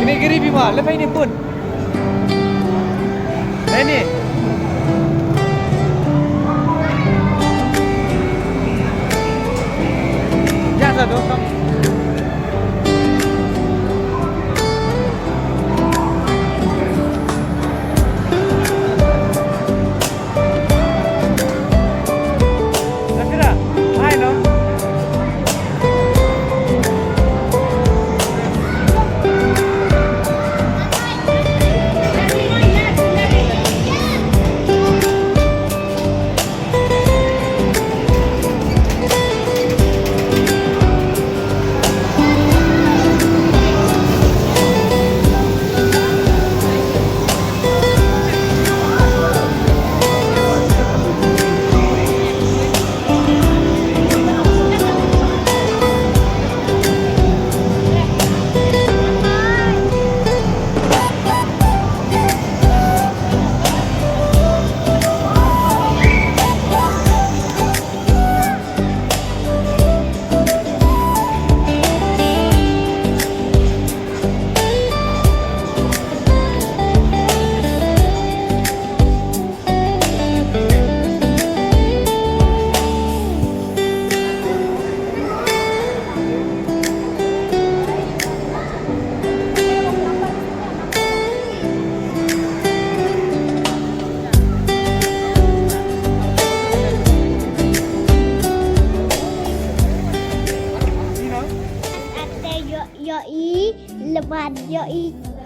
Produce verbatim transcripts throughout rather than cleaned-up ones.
Ini giri bima, lepas ini pun. Ini. Ya, satu.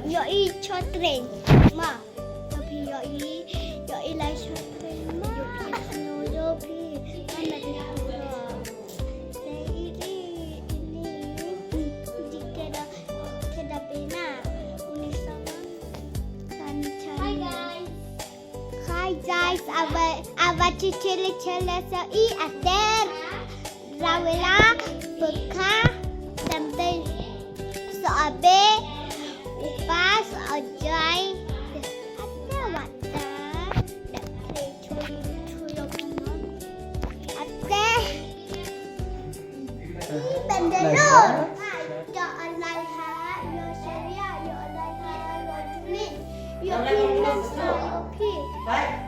Ïohi short train ma. Ïohi, ïohi, ïohi lai short train ma. Ïohi, ïohi, ïohi. Mana di pura. Te iri ini di keda, keda bena. Uni sama. Tani chani. Hi guys. Hi guys, aba, aba chichili chele so i ater. Rawela, beka, tamte, so abe, upas, ojai, ate wata, dapre chuli chulo kumon, ate, i bendero, yo alai ha, yo sharia, yo alai ha, yo jumin, yo pin, yo pin.